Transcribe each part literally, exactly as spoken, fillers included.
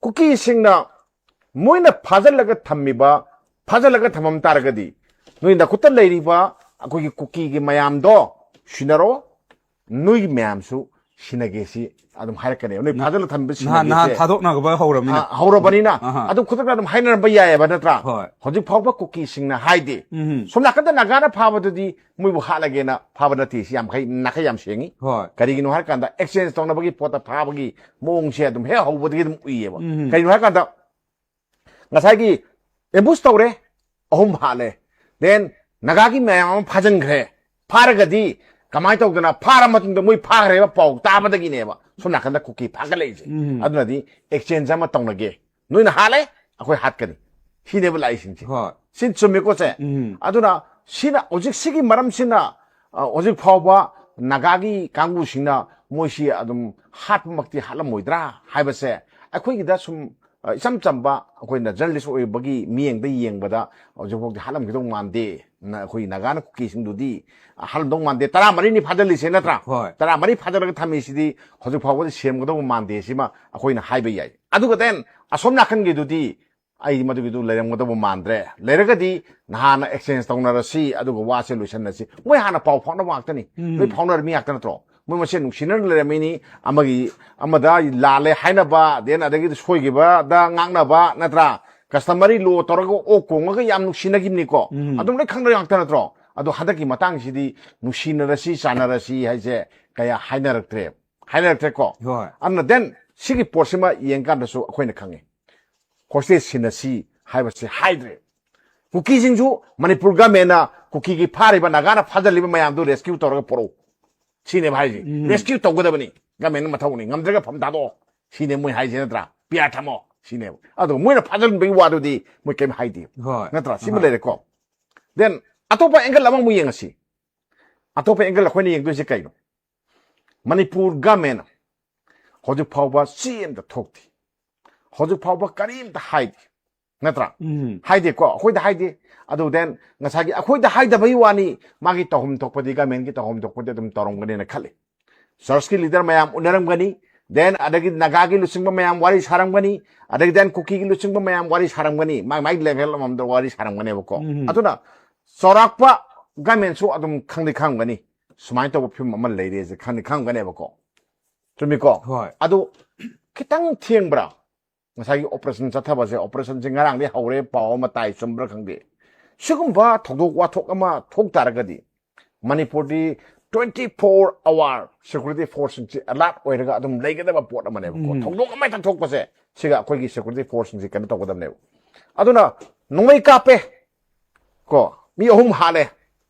ꯀꯨꯀꯤꯁꯤꯡꯅ ꯃꯣꯏꯅ ꯐꯥꯖꯤꯜꯂꯒ ꯊꯝꯃꯤꯕ, ꯐꯥꯖꯤꯜꯂꯒ ꯊꯝꯃꯝ ꯇꯥꯔꯒꯗꯤ, ꯅꯣꯏ ꯅꯈꯨꯠꯇ ꯂꯩꯔꯤꯕ ꯑꯩꯈꯣꯏꯒꯤ ꯀꯨꯀꯤꯒꯤ ꯃꯌꯥꯝꯗꯣ ꯁꯤꯟꯅꯔꯣ, ꯅꯣꯏꯒꯤ ꯃꯌꯥꯝꯁꯨ ꯁꯤꯟꯅꯒꯦ ꯁꯤ ꯑꯗꯨꯝ ꯍꯥꯏꯔꯛꯀꯅꯦꯕ꯫ ꯅꯣꯏ ꯐꯥꯖꯤꯜꯂ ꯊꯝꯕ ꯅꯍꯥꯟ, ꯅꯍꯥꯟ ꯁꯤꯟꯅꯒꯦꯁꯦ꯫ ꯊꯥꯗꯣꯛꯅꯈꯤꯕ ꯍꯧꯔꯕꯅꯤꯅ꯫ ꯑ, ꯍꯧꯔꯕꯅꯤꯅ ꯑꯍꯥ꯫ ꯑꯗꯨꯝ ꯈꯨꯗꯛꯇ ꯑꯗꯨꯝ ꯍꯥꯏꯅꯔꯝꯕ ꯌꯥꯏꯑꯕ, ꯅꯠꯇ꯭ꯔꯥ? ꯍꯣꯏ꯫ ꯍꯧꯖꯤꯛ ꯐꯥꯎꯕ ꯀꯨꯀꯤꯁꯤꯡꯅ ꯍꯥꯏꯗꯦ꯫ ꯎꯝ꯫ ꯁꯣꯝ ꯅꯥꯀꯟꯗ ꯅꯥꯒꯥꯅ ꯐꯥꯕꯗꯨꯗꯤ ꯃꯣꯏꯕꯨ ꯍꯥꯠꯂꯒꯦꯅ ꯐꯥꯕ ꯅꯠꯇꯦ, ꯁꯤ ꯌꯥꯝ ꯈꯩ-, ꯅꯥꯈꯩ ꯌꯥꯝ ꯁꯦꯡꯉꯤ꯫ ꯍꯣꯏ꯫ ꯀꯔꯤꯒꯤꯅꯣ ꯍꯥꯏꯔꯀꯥꯟꯗ, exchange ꯇꯧꯅꯕꯒꯤ ꯄꯣꯠꯇ ꯐꯥꯕꯒꯤ ꯃꯑꯣꯡꯁꯦ ꯑꯗꯨꯝ ꯍꯦꯛ ꯍꯧꯕꯗꯒꯤ ꯑꯗꯨꯝ ꯎꯏꯌꯦꯕ꯫ ꯎꯝ꯫ ꯀꯔꯤꯒꯤꯅꯣ ꯍꯥꯏꯔꯀꯥꯟꯗ, ꯉꯁꯥꯏꯒꯤ ambush ꯇꯧꯔꯦ, ꯑꯍꯨꯝ ꯍꯥꯠꯂꯦ, then ꯅꯥꯒꯥꯒꯤ ꯃꯌꯥꯝ ꯑꯃ ꯐꯥꯖꯤꯟꯈ꯭ꯔꯦ꯫ ꯐꯥꯔꯒꯗꯤ ꯀꯃꯥꯏꯅ ꯇꯧꯗꯅ, ꯐꯥꯔ ꯃꯇꯨꯡꯗ ꯃꯣꯏ ꯐꯥꯈ꯭ꯔꯦꯕ ꯄꯥꯎ ꯇꯥꯕꯗꯒꯤꯅꯦꯕ ꯁꯣꯝ ꯅꯥꯀꯟꯗ ꯀꯨꯀꯤ ꯐꯥꯒꯠꯂꯛꯏꯁꯦ꯫ ꯎꯝ꯫ ꯑꯗꯨꯅꯗꯤ exchange ꯑꯃ ꯇꯧꯅꯒꯦ, ꯅꯣꯏꯅ ꯍꯥꯠꯂꯦ, ꯑꯩꯈꯣꯏ ꯍꯥꯠꯀꯅꯤ, ꯁꯤꯅꯦꯕ ꯂꯥꯛꯏꯁꯤꯡꯁꯦ꯫ ꯍꯣꯏ꯫ ꯁꯤ ꯆꯨꯝꯃꯤꯀꯣ ꯁꯦ? ꯎꯝ꯫ ꯑꯗꯨꯅ ꯁꯤꯅ, ꯍꯧꯖꯤꯛ ꯁꯤꯒꯤ ꯃꯔꯝꯁꯤꯅ, ꯑ, ꯍꯧꯖꯤꯛ ꯐꯥꯎꯕ ꯅꯥꯒꯥꯒꯤ ꯀꯥꯡꯕꯨꯁꯤꯡꯅ ꯃꯣꯏꯁꯤ ꯑꯗꯨꯝ ꯍꯥꯠꯄꯃꯛꯇꯤ ꯍꯥꯠꯂꯝꯃꯣꯏꯗ꯭ꯔꯥ ꯍꯥꯏꯕꯁꯦ ꯑꯩꯈꯣꯏꯒꯤꯗ ꯁꯨꯝ, ꯑ, ꯏꯆꯝ ꯆꯝꯕ ꯑꯩꯈꯣꯏꯅ journalist ꯑꯣꯏꯕꯒꯤ ꯃꯤꯠꯌꯦꯡꯗ ꯌꯦꯡꯕꯗ ꯍꯧꯖꯤꯛꯐꯥꯎꯗꯤ ꯍꯥꯠꯂꯝꯈꯤꯗꯧ ꯃꯥꯟꯗꯦ꯫ ꯅ-, ꯑꯩꯈꯣꯏ ꯅꯥꯒꯥꯅ ꯀꯨꯀꯤꯁꯤꯡꯗꯨꯗꯤ ꯍꯥꯠꯂꯝꯗꯧ ꯃꯥꯟꯗꯦ꯫ ꯇꯔꯥꯃꯔꯤꯅꯤ ꯐꯥꯖꯤꯜꯂꯤꯁꯦ, ꯅꯠꯇ꯭ꯔꯥ? ꯍꯣꯏ꯫ ꯇꯔꯥꯃꯔꯤ ꯐꯥꯖꯤꯜꯂꯒ ꯊꯝꯃꯤꯁꯤꯗꯤ ꯍꯧꯖꯤꯛ ꯐꯥꯎꯕꯗꯤ ꯁꯦꯝꯒꯗꯧꯕ ꯃꯥꯟꯗꯦ, ꯁꯤꯃ ꯑꯩꯈꯣꯏꯅ ꯍꯥꯏꯕ ꯌꯥꯏ꯫ ꯑꯗꯨꯒ then ꯑꯁꯣꯝ ꯅꯥꯀꯟꯒꯤꯗꯨꯗꯤ ꯑꯩ ꯃꯗꯨꯒꯤꯗꯨ ꯂꯩꯔꯝꯒꯗꯧꯕ ꯃꯥꯟꯗ꯭ꯔꯦ꯫ ꯂꯩꯔꯒꯗꯤ ꯅꯍꯥꯟꯅ exchange ꯇꯧꯅꯔꯁꯤ, ꯑꯗꯨꯒ ꯋꯥꯁꯦ ꯂꯣꯏꯁꯤꯟꯅꯁꯤ꯫ ꯃꯣꯏ ꯍꯥꯟꯅ ꯄꯥꯎ ꯐꯥꯎꯅꯕ ꯉꯥꯛꯇꯅꯤ꯫ ꯎꯝ꯫ ꯂꯣꯏ ꯐꯥꯎꯅꯔ ꯃꯤ ꯉꯥꯛꯇ ꯅꯠꯇ꯭ꯔꯣ? ꯃꯣꯏ ꯃꯁꯦꯟ ꯅꯨꯡꯁꯤꯅꯅ ꯂꯩꯔꯝꯃꯤꯅꯤ꯫ ꯑꯃꯒꯤ, ꯑꯃꯗ ꯂꯥꯜꯂꯦ ꯍꯥꯏꯅꯕ, then ꯑꯗꯒꯤꯗꯤ ꯁꯣꯏꯈꯤꯕꯗ ꯉꯥꯡꯅꯕ, ꯅꯠꯇ꯭ꯔꯥ? Customary law ꯇꯧꯔꯒ ꯑꯣꯛ ꯀꯣꯡꯉꯒ ꯌꯥꯝ ꯅꯨꯡꯁꯤꯅꯈꯤꯕꯅꯤꯀꯣ꯫ ꯎꯝ꯫ ꯑꯗꯨꯝ ꯂꯣꯏ ꯈꯪꯅꯔ ꯉꯥꯛꯇ ꯅꯠꯇ꯭ꯔꯣ? ꯑꯗꯣ ꯍꯟꯗꯛꯀꯤ ꯃꯇꯥꯡꯁꯤꯗꯤ ꯅꯨꯡꯁꯤꯅꯔꯁꯤ, ꯆꯥꯟꯅꯔꯁꯤ ꯍꯥꯏꯁꯦ ꯀꯌꯥ ꯍꯥꯏꯅꯔꯛꯇ꯭ꯔꯦ꯫ ꯍꯥꯏꯅꯔꯛꯇ꯭ꯔꯦꯀꯣ? ꯍꯣꯏ꯫ ꯑꯗꯨꯅ then ꯁꯤꯒꯤ ꯄꯣꯠꯁꯤꯃ ꯌꯦꯡꯀꯥꯟꯗꯁꯨ ꯑꯩꯈꯣꯏꯅ ꯈꯪꯉꯤ꯫ Hostage ꯁꯤꯟꯅꯁꯤ ꯍꯥꯏꯕꯁꯦ ꯍꯥꯏꯗ꯭ꯔꯦ꯫ ꯀꯨꯀꯤꯁꯤꯡꯁꯨ ꯃꯅꯤꯄꯨꯔ government ꯅ ꯀꯨꯀꯤꯒꯤ ꯐꯥꯔꯤꯕ ꯅꯥꯒꯥꯅ ꯐꯥꯖꯜꯂꯤꯕ ꯃꯌꯥꯝꯗꯨ rescue ꯇꯧꯔꯒ ꯄꯨꯔꯛꯎ꯫ ꯁꯤꯅꯦꯕ ꯍꯥꯏꯁꯦ꯫ ꯎꯝ꯫ Rescue ꯇꯧꯒꯗꯕꯅꯤ꯫ Government ꯅ ꯃꯊꯧꯅꯤ꯫ ꯉꯝꯗ꯭ꯔꯒ ꯐꯝ ꯊꯥꯗꯣꯛꯑꯣ꯫ ꯁꯤꯅꯦ ꯃꯣꯏ ꯍꯥꯏꯁꯦ ꯅꯠꯇ꯭ꯔꯥ? P R ꯊꯝꯃꯣ꯫ ꯁꯤꯅꯦꯕ꯫ ꯑꯗꯣ ꯃꯣꯏꯅ ꯐꯥꯖꯤꯟꯕꯒꯤ ꯋꯥꯗꯨꯗꯤ ꯃꯣꯏ ꯀꯩꯝ ꯍꯥꯏꯗꯦ꯫ ꯍꯣꯏ꯫ ꯅꯠꯇ꯭ꯔꯥ? ꯁꯤꯃ ꯑꯍꯣꯏ꯫ ꯂꯩꯔꯦꯀꯣ꯫ Then ꯑꯇꯣꯞꯄ angle ꯑꯃꯃꯨꯛ ꯌꯦꯡꯉꯁꯤ꯫ ꯑꯇꯣꯞꯄ angle ꯑꯩꯈꯣꯏꯅ ꯌꯦꯡꯗꯣꯏꯁꯦ ꯀꯩꯅꯣ? ꯃꯅꯤꯄꯨꯔ government ꯍꯧꯖꯤꯛ ꯐꯥꯎꯕ ꯆꯦ ꯑꯃꯇ ꯊꯣꯛꯇꯦ꯫ ꯍꯧꯖꯤꯛ ꯐꯥꯎꯕ ꯀꯔꯤꯝꯇ ꯍꯥꯏꯗꯦ꯫ ꯅꯠꯇ꯭ꯔꯥ? ꯎꯝ꯫ ꯍꯥꯏꯗꯦꯀꯣ, ꯑꯩꯈꯣꯏꯗ ꯍꯥꯏꯗꯦ꯫ ꯑꯗꯨ then ꯉꯁꯥꯏꯒꯤ ꯑꯩꯈꯣꯏꯗ ꯍꯥꯏꯗꯕꯒꯤ ꯋꯥꯅꯤ, ꯃꯥꯒꯤ ꯇꯧꯐꯝ ꯊꯣꯛꯄꯗꯤ, government ꯀꯤ ꯇꯧꯐꯝ ꯊꯣꯛꯄꯗꯤ ꯑꯗꯨꯝ ꯇꯧꯔꯝꯒꯅꯤꯅ ꯈꯜꯂꯤ꯫ Church ꯀꯤ leader ꯃꯌꯥꯝ ꯎꯅꯔꯝꯒꯅꯤ, Then ꯑꯗꯒꯤ ꯅꯥꯒꯥꯒꯤ ꯂꯨꯆꯤꯡꯕ ꯃꯌꯥꯝ ꯋꯥꯔꯤ ꯁꯥꯔꯝꯒꯅꯤ, ꯑꯗꯒꯤ then ꯀꯨꯀꯤꯒꯤ ꯂꯨꯆꯤꯡꯕ ꯃꯌꯥꯝ ꯋꯥꯔꯤ ꯁꯥꯔꯝꯒꯅꯤ, ꯃꯥꯏ ꯃꯥꯏ level ꯑꯃꯃꯝꯗ ꯋꯥꯔꯤ ꯁꯥꯔꯝꯒꯅꯦꯕꯀꯣ꯫ ꯎꯝ꯫ ꯑꯗꯨꯅ ꯆꯥꯎꯔꯥꯛꯄ governmentꯁꯨ ꯑꯗꯨꯝ ꯈꯪꯗꯤ ꯈꯪꯒꯅꯤ, ꯁꯨꯃꯥꯏꯅ ꯇꯧꯕ ꯐꯤꯕꯝ ꯑꯃ ꯂꯩꯔꯦꯁꯦ ꯈꯪꯗꯤ ꯈꯪꯒꯅꯦꯕꯀꯣ꯫ ꯆꯨꯝꯃꯤꯀꯣ? ꯍꯣꯏ꯫ ꯑꯗꯨ ꯈꯤꯇꯪ ꯊꯦꯡꯕ꯭ꯔꯥ? ꯉꯁꯥꯏꯒꯤ operation ꯆꯠꯊꯕꯁꯦ, operationꯁꯦ ꯉꯔꯥꯡꯗꯤ ꯍꯧꯔꯦ, ꯄꯥꯎ ꯑꯃ ꯇꯥꯏ, ꯆꯨꯝꯕ꯭ꯔꯥ ꯈꯪꯗꯦ꯫ ꯁꯤꯒꯨꯝꯕ ꯊꯧꯗꯣꯛ ꯋꯥꯊꯣꯛ ꯑꯃ ꯊꯣꯛ ꯇꯥꯔꯒꯗꯤ ꯃꯅꯤꯄꯨꯔꯗꯤ twenty four hour security forceꯁꯤꯡꯁꯦ alert ꯑꯣꯏꯔꯒ ꯑꯗꯨꯝ ꯂꯩꯒꯗꯕ ꯄꯣꯠ ꯑꯃꯅꯦꯕꯀꯣ꯫ ꯎꯝ꯫ ꯊꯧꯗꯣꯛ ꯑꯃ ꯍꯦꯛꯇ ꯊꯣꯛꯄꯁꯦ, ꯁꯤꯒ ꯑꯩꯈꯣꯏꯒꯤ security forceꯁꯤꯡꯁꯦ ꯀꯩꯅꯣ ꯇꯧꯒꯗꯕꯅꯦꯕ꯫ ꯑꯗꯨꯅ ꯅꯣꯡꯃꯩ ꯀꯥꯞꯄꯦ ꯀꯣ, ꯃꯤ ꯑꯍꯨꯝ ꯍꯥꯠꯂꯦ꯫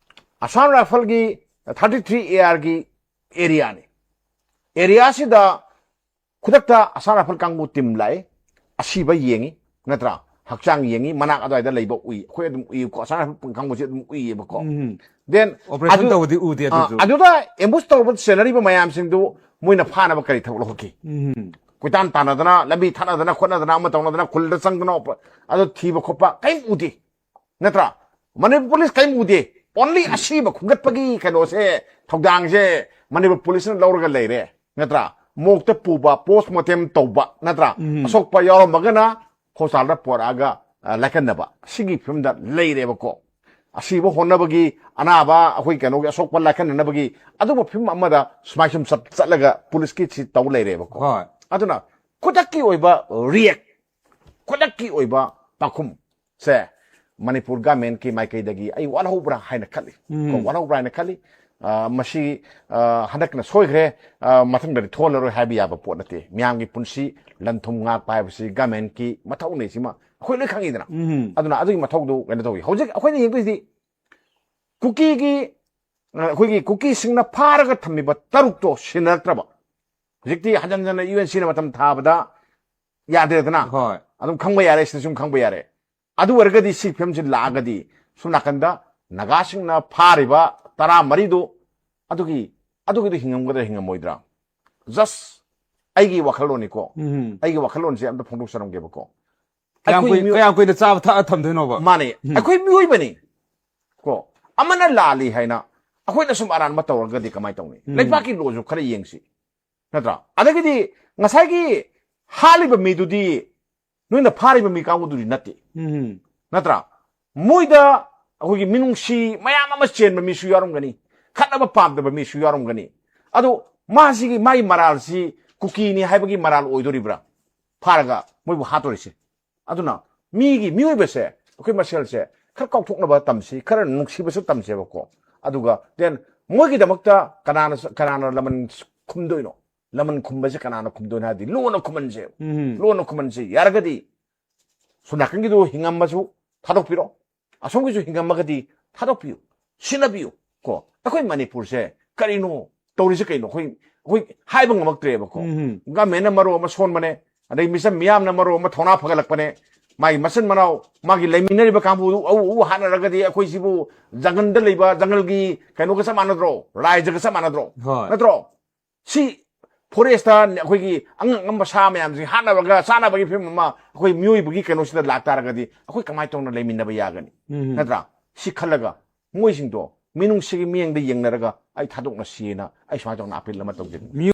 Assam Riflesꯒꯤ thirty three ARꯒꯤ areaꯅꯤ꯫ Areaꯁꯤꯗ ꯈꯨꯗꯛꯇ Assam Rifles ꯀꯥꯡꯕꯨ team ꯂꯥꯛꯏ, ꯑꯁꯤꯕ ꯌꯦꯡꯉꯤ, ꯅꯠꯇ꯭ꯔꯥ? ꯍꯛꯆꯥꯡ ꯌꯦꯡꯉꯤ, ꯃꯅꯥꯛ ꯑꯗꯨꯋꯥꯏꯗ ꯂꯩꯕ ꯎꯏ, ꯑꯩꯈꯣꯏ ꯑꯗꯨꯝ ꯎꯏꯀꯣ, Assam Rifles ꯀꯥꯡꯕꯨꯁꯦ ꯑꯗꯨꯝ ꯎꯏꯌꯦꯕꯀꯣ꯫ ꯎꯝ꯫ Then operation ꯑꯗꯨ-, ꯇꯧꯕꯗꯤ ꯎꯗꯦ ꯑꯥ, ꯑꯗꯨꯁꯨ꯫ ꯑꯗꯨꯗ ambush ꯇꯧꯕ ꯆꯦꯟꯅꯔꯤꯕ ꯃꯌꯥꯝꯁꯤꯡꯗꯨ ꯃꯣꯏꯅ ꯐꯥꯅꯕ ꯀꯔꯤ ꯊꯕꯛ ꯂꯧꯈꯠꯈꯤ? ꯎꯝ꯫ ꯀꯣꯏꯇꯥꯟ ꯇꯥꯟꯅꯗꯅ, ꯂꯝꯕꯤ ꯊꯠꯅꯗꯅ ꯈꯣꯠꯅꯗꯅ, ꯑꯃ ꯇꯧꯅꯗꯅ, ꯈꯨꯜꯗ ꯆꯪꯗꯅ ꯑꯗꯨ ꯊꯤꯕ ꯈꯣꯠꯄ ꯀꯔꯤꯝ ꯎꯗꯦ꯫ ꯅꯠꯇ꯭ꯔꯥ? ꯃꯅꯤꯄꯨꯔ police ꯀꯔꯤꯝ ꯎꯗꯦ꯫ Only ꯑꯁꯤꯕ ꯈꯨꯝꯒꯠꯄꯒꯤ ꯀꯩꯅꯣꯁꯦ, ꯊꯧꯗꯥꯡꯁꯦ ꯃꯅꯤꯄꯨꯔ policeꯅ ꯂꯧꯔꯒ ꯂꯩꯔꯦ꯫ ꯅꯠꯇ꯭ꯔꯥ? ꯃꯣꯛꯇ ꯄꯨꯕ, post mortem ꯇꯧꯕ, ꯅꯠꯇ꯭ꯔꯥ? ꯎꯝ꯫ ꯑꯁꯣꯛꯄ ꯌꯥꯎꯔꯝꯃꯒꯅ hospitalꯗ ꯄꯣꯔꯛꯑꯒ, ꯑ, ꯂꯥꯏꯀꯠꯅꯕ꯫ ꯁꯤꯒꯤ ꯐꯤꯕꯝꯗ ꯂꯩꯔꯦꯕꯀꯣ꯫ ꯑꯁꯤꯕ ꯍꯣꯠꯅꯕꯒꯤ, ꯑꯅꯥꯕ, ꯑꯩꯈꯣꯏ ꯀꯩꯅꯣꯒꯤ ꯑꯁꯣꯛꯄ ꯂꯥꯏꯀꯠꯅꯅꯕꯒꯤ ꯑꯗꯨꯒꯨꯝꯕ ꯐꯤꯕꯝ ꯑꯃꯗ ꯁꯨꯃꯥꯏ ꯁꯨꯝ ꯆꯠ-, ꯆꯠꯂꯒ policeꯀꯤ ꯁꯤ ꯇꯧ ꯂꯩꯔꯦꯕꯀꯣ꯫ ꯍꯣꯏ꯫ ꯑꯗꯨꯅ ꯈꯨꯗꯛꯀꯤ ꯑꯣꯏꯕ react, ꯈꯨꯗꯛꯀꯤ ꯑꯣꯏꯕ ꯄꯥꯎꯈꯨꯝ ꯁꯦ ꯃꯅꯤꯄꯨꯔ governmentꯀꯤ ꯃꯥꯏꯀꯩꯗꯒꯤ ꯑꯩ ꯋꯥꯠꯍꯧꯕ꯭ꯔꯥ ꯍꯥꯏꯅ ꯈꯜꯂꯤ꯫ ꯎꯝ꯫ ꯀꯣ, ꯋꯥꯠꯍꯧꯕ꯭ꯔꯥ ꯍꯥꯏꯅ ꯈꯜꯂꯤ꯫ ꯑ, ꯃꯁꯤ, ꯑ, ꯍꯟꯗꯛꯅ ꯁꯣꯏꯈ꯭ꯔꯦ, ꯑ, ꯃꯊꯪꯗꯗꯤ ꯊꯣꯛꯍꯜꯂꯔꯣꯏ ꯍꯥꯏꯕ ꯌꯥꯕ ꯄꯣꯠ ꯅꯠꯇꯦ꯫ ꯃꯤꯌꯥꯝꯒꯤ ꯄꯨꯟꯁꯤ, ꯂꯟ ꯊꯨꯝ ꯉꯥꯛꯄ ꯍꯥꯏꯕꯁꯤ governmentꯀꯤ ꯃꯊꯧꯅꯤ, ꯁꯤꯃ ꯑꯩꯈꯣꯏ ꯂꯣꯏ ꯈꯪꯉꯤꯗꯅ꯫ ꯎꯝ꯫ ꯑꯗꯨꯅ ꯑꯗꯨꯒꯤ ꯃꯊꯧꯗꯨ ꯀꯩꯅꯣ ꯇꯧꯏ꯫ ꯍꯧꯖꯤꯛ ꯑꯩꯈꯣꯏꯅ ꯌꯦꯡꯗꯣꯏꯁꯤꯗꯤ ꯀꯨꯀꯤꯒꯤ, ꯑ, ꯑꯩꯈꯣꯏꯒꯤ ꯀꯨꯀꯤꯁꯤꯡꯅ ꯐꯥꯔꯒ ꯊꯝꯃꯤꯕ ꯇꯔꯨꯛꯇꯣ ꯁꯤꯟꯅꯔꯛꯇ꯭ꯔꯕ꯫ ꯍꯧꯖꯤꯛꯇꯤ ꯍꯟꯖꯟ ꯍꯟꯖꯟꯅ UNCꯅ ꯃꯇꯝ ꯊꯥꯕꯗ ꯌꯥꯗ꯭ꯔꯦꯗꯅ꯫ ꯍꯣꯏ꯫ ꯑꯗꯨꯝ ꯈꯪꯕ ꯌꯥꯔꯦ, ꯁꯤꯗ ꯁꯨꯝ ꯈꯪꯕ ꯌꯥꯔꯦ꯫ ꯑꯗꯨ ꯑꯣꯏꯔꯒꯗꯤ ꯁꯤ ꯐꯤꯕꯝꯁꯤ ꯂꯥꯛꯑꯒꯗꯤ ꯁꯣꯝ ꯅꯥꯀꯟꯗ ꯅꯥꯒꯥꯁꯤꯡꯅ ꯐꯥꯔꯤꯕ ꯇꯔꯥꯃꯔꯤꯗꯨ ꯑꯗꯨꯒꯤ, ꯑꯗꯨꯒꯤꯗꯨ ꯍꯤꯡꯉꯝꯒꯗ꯭ꯔꯥ ꯍꯤꯡꯉꯝꯃꯣꯏꯗ꯭ꯔꯥ? Just ꯑꯩꯒꯤ ꯋꯥꯈꯜꯂꯣꯟꯅꯤꯀꯣ꯫ ꯎꯝ꯫ ꯑꯩꯒꯤ ꯋꯥꯈꯜꯂꯣꯟꯁꯦ ꯑꯝꯇ ꯐꯣꯡꯗꯣꯛꯆꯔꯝꯒꯦꯕꯀꯣ꯫ ꯀꯌꯥꯝ ꯑꯩꯈꯣꯏ ꯀꯨꯏ-, ꯃꯤꯑꯣ-, ꯀꯌꯥꯝ ꯀꯨꯏꯅ ꯆꯥꯕ ꯊꯛꯑ ꯊꯝꯗꯣꯏꯅꯣꯕ? ꯃꯥꯅꯦ꯫ ꯎꯝ꯫ ꯑꯩꯈꯣꯏ ꯃꯤꯑꯣꯏꯕꯅꯤ ꯀꯣ꯫ ꯑꯃꯅ ꯂꯥꯜꯂꯤ ꯍꯥꯏꯅ ꯑꯩꯈꯣꯏꯅ ꯁꯨꯝ ꯑꯔꯥꯟꯕ ꯇꯧꯔꯒꯗꯤ ꯀꯃꯥꯏꯅ ꯇꯧꯅꯤ? ꯎꯝ꯫ ꯂꯩꯕꯥꯛꯀꯤ lawꯁꯨ ꯈꯔ ꯌꯦꯡꯁꯤ꯫ ꯅꯠꯇ꯭ꯔꯥ? ꯑꯗꯒꯤꯗꯤ ꯉꯁꯥꯏꯒꯤ ꯍꯥꯠꯂꯤꯕ ꯃꯤꯗꯨꯗꯤ ꯅꯣꯏꯅ ꯐꯥꯔꯤꯕ ꯃꯤ ꯀꯥꯡꯕꯨꯗꯨꯗꯤ ꯅꯠꯇꯦ꯫ ꯎꯝ꯫ ꯅꯠꯇ꯭ꯔꯥ? ꯃꯣꯏꯗ ꯑꯩꯈꯣꯏꯒꯤ ꯃꯤꯅꯨꯡꯁꯤ ꯃꯌꯥꯝ ꯑꯃ ꯆꯦꯟꯕ ꯃꯤꯁꯨ ꯌꯥꯎꯔꯝꯒꯅꯤ, ꯈꯠꯅꯕ ꯄꯥꯝꯗꯕ ꯃꯤꯁꯨ ꯌꯥꯎꯔꯝꯒꯅꯤ꯫ ꯑꯗꯣ ꯃꯥꯁꯤꯒꯤ, ꯃꯥꯒꯤ ꯃꯔꯥꯜꯁꯤ ꯀꯨꯀꯤꯅꯤ ꯍꯥꯏꯕꯒꯤ ꯃꯔꯥꯜ ꯑꯣꯏꯗꯣꯔꯤꯕ꯭ꯔꯥ ꯐꯥꯔꯒ ꯃꯣꯏꯕꯨ ꯍꯥꯠꯇꯣꯔꯤꯁꯦ? ꯑꯗꯨꯅ ꯃꯤꯒꯤ, ꯃꯤꯑꯣꯏꯕꯁꯦ, ꯑꯩꯈꯣꯏ ꯃꯁꯦꯜꯁꯦ ꯈꯔ ꯀꯥꯎꯊꯣꯛꯅꯕ ꯇꯝꯁꯤ, ꯈꯔ ꯅꯨꯡꯁꯤꯕꯁꯨ ꯇꯝꯁꯦꯕꯀꯣ꯫ ꯑꯗꯨꯒ then ꯃꯣꯏꯒꯤꯗꯃꯛꯇ ꯀꯅꯥꯅ, ꯀꯅꯥꯅ ꯂꯃꯟ ꯈꯨꯝꯗꯣꯏꯅꯣ? ꯂꯃꯟ ꯈꯨꯝꯕꯁꯦ ꯀꯅꯥꯅ ꯈꯨꯝꯗꯣꯏꯅꯣ ꯍꯥꯏꯔꯗꯤ ꯂꯣꯟꯅ ꯈꯨꯝꯍꯟꯁꯦ꯫ ꯎꯝ꯫ ꯂꯣꯟꯅ ꯈꯨꯝꯍꯟꯁꯦ꯫ ꯌꯥꯔꯒꯗꯤ ꯁꯣꯝ ꯅꯥꯀꯟꯒꯤꯗꯨ ꯍꯤꯡꯉꯝꯃꯁꯨ ꯊꯥꯗꯣꯛꯄꯤꯔꯣ, ꯑꯁꯣꯝꯒꯤꯁꯨ ꯍꯤꯡꯉꯝꯃꯒꯗꯤ ꯊꯥꯗꯣꯛꯄꯤꯌꯨ, ꯁꯤꯟꯅꯕꯤꯌꯨ꯫ ꯀꯣ, ꯑꯩꯈꯣꯏ ꯃꯅꯤꯄꯨꯔꯁꯦ ꯀꯔꯤꯅꯣ ꯇꯧꯔꯤꯁꯦ? ꯀꯩꯅꯣ? ꯑꯩꯈꯣꯏ, ꯑꯩꯈꯣꯏ ꯍꯥꯏꯕ ꯉꯝꯃꯛꯇ꯭ꯔꯦꯕꯀꯣ꯫ ꯎꯝ꯫ ꯒꯃꯦꯟꯅ ꯃꯔꯣ ꯑꯃ ꯁꯣꯟꯕꯅꯦ, ꯑꯗꯩ ꯃꯤꯆꯝ ꯃꯤꯌꯥꯝꯅ ꯃꯔꯣ ꯑꯃ ꯊꯧꯅꯥ ꯐꯒꯠꯂꯛꯄꯅꯦ꯫ ꯃꯥꯒꯤ ꯃꯆꯤꯟ ꯃꯅꯥꯎ, ꯃꯥꯒꯤ ꯂꯩꯃꯤꯟꯅꯔꯤꯕ ꯀꯥꯡꯕꯨꯗꯨ ꯎ ꯎ ꯍꯥꯠꯅꯔꯒꯗꯤ ꯑꯩꯈꯣꯏꯁꯤꯕꯨ ꯖꯪꯒꯜꯗ ꯂꯩꯕ, ꯖꯪꯒꯜꯒꯤ ꯀꯩꯅꯣꯒ ꯆꯞ ꯃꯥꯟꯅꯗ꯭ꯔꯣ? ꯔꯥꯏꯖꯒ ꯆꯞ ꯃꯥꯟꯅꯗ꯭ꯔꯣ? ꯍꯣꯏ꯫ ꯅꯠꯇ꯭ꯔꯣ? ꯁꯤ ꯐꯣꯔꯦꯁꯇ ꯑꯩꯈꯣꯏꯒꯤ ꯑꯉꯝ ꯑꯉꯝꯕ ꯁꯥ ꯃꯌꯥꯝꯁꯤ ꯍꯥꯠꯅꯕꯒ ꯆꯥꯅꯕꯒꯤ ꯐꯤꯕꯝ ꯑꯃ ꯑꯩꯈꯣꯏ ꯃꯤꯑꯣꯏꯕꯒꯤ ꯀꯩꯅꯣꯁꯤꯗ ꯂꯥꯛꯇꯥꯔꯒꯗꯤ ꯑꯩꯈꯣꯏ ꯀꯃꯥꯏꯅ ꯇꯧꯅ ꯂꯩꯃꯤꯟꯅꯕ ꯌꯥꯒꯅꯤ? ꯎꯝ꯫ ꯅꯠꯇ꯭ꯔꯥ? ꯁꯤ ꯈꯜꯂꯒ ꯃꯣꯏꯁꯤꯡꯗꯣ ꯃꯤꯅꯨꯡꯁꯤꯒꯤ ꯃꯤꯠꯌꯦꯡꯗ ꯌꯦꯡꯅꯔꯒ ꯑꯩ ꯊꯥꯗꯣꯛꯅꯁꯤꯅ ꯑꯩ ꯁꯨꯃꯥꯏꯅ ꯇꯧꯅ ꯑꯄꯤꯜ ꯑꯃ ꯇꯧꯖꯅꯤꯡꯉꯤ꯫